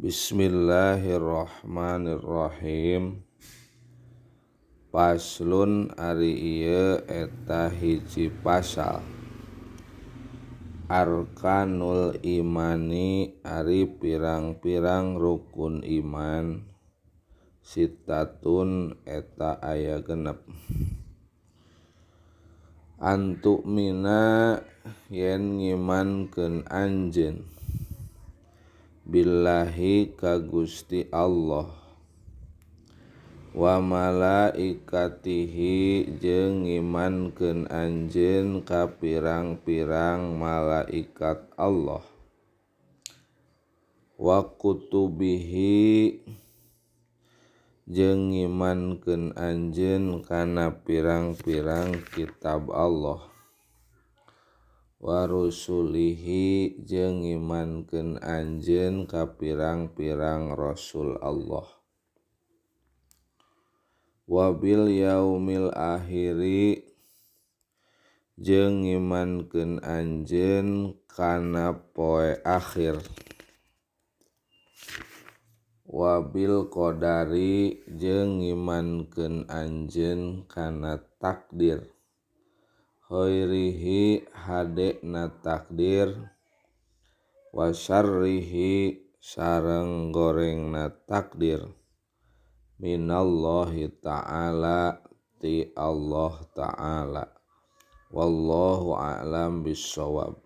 Bismillahirrahmanirrahim. Paslon ari ieu eta hiji pasal. Arkanul imani ari pirang-pirang rukun iman sitatun eta aya 6. Antu'mina yen ngimankeun anjeun billahi ka Gusti Allah wa malaikatihi jeung ngimankeun anjeun ka pirang-pirang malaikat Allah wa kutubihi jeung ngimankeun anjeun kana pirang-pirang kitab Allah wa rusulihi jeung ngimankeun anjeun ka pirang-pirang rasul Allah wa bil yaumil akhiri jeung ngimankeun anjeun kana poe akhir wa bil qadari jeung ngimankeun anjeun kana takdir khairihi hadena takdir wa syarrihi sareng gorengna takdir minallahi ta'ala ti Allah ta'ala wallahu a'lam bissawab.